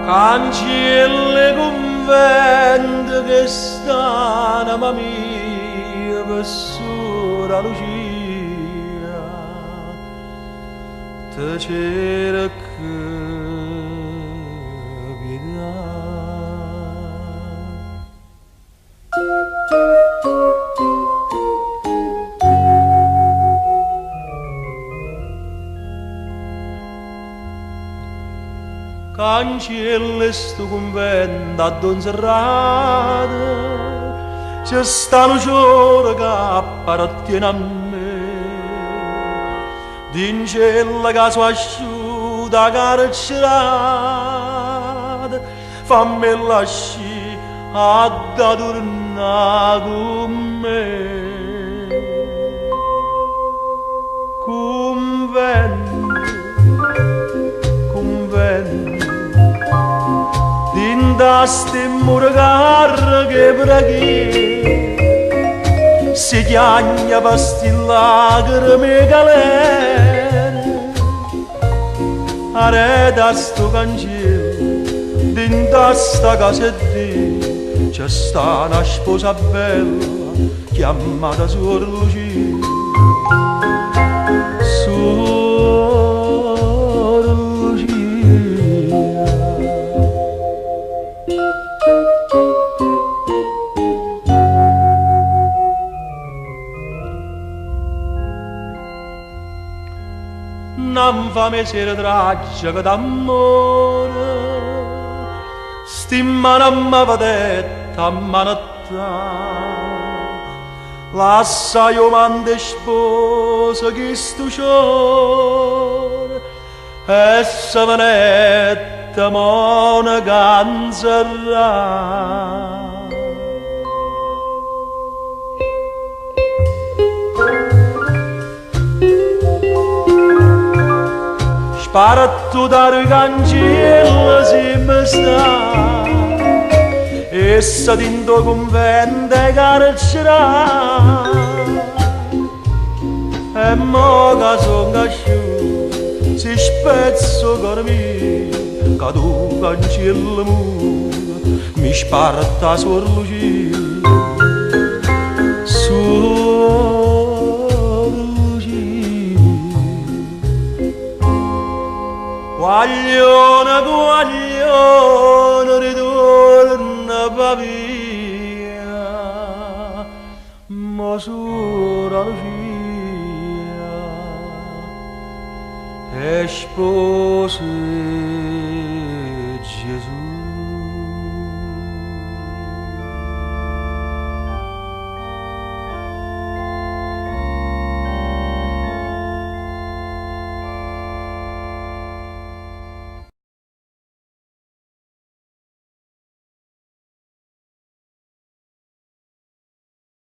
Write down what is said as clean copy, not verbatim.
Cancielle 'e cunvento chest'anema mia pe' sora Lucia te cerca pietà. Cancielle 'e stu cunvento addò 'nzerrate ce sta nu ciore che appartiene a me. Dincella ca so' asciuto 'a carcerate, fammella ascì, adda turnà cu me. Cunvento, cunvento, dint' 'a sti mmure carreche 'e preghiere, si chiagne pe' sti lacrime 'e galera, aret' 'a stu canciello, dint' 'a sta casa 'e Dio, ce sta na sposa bella chiammata Suor Lucia. Suor Lucia. Na 'nfame sera trageca d'ammore, sti mmane me vedette ammanettà. Lassaje 'o manto 'e sposa chistu ciore e se venette monaca a 'nzerrà. Spartuta 'a d' 'e cancielle simme state, essa dint' 'o cunvento 'e carcerata e mo ca songo asciuto si spezza 'o core mio ca d' 'o canciello muro mi sparta suor Lucia. Suor Lucia. Guaglione, guaglione, ritorna p' 'a via, mo suora Lucia è sposa 'e Gesù.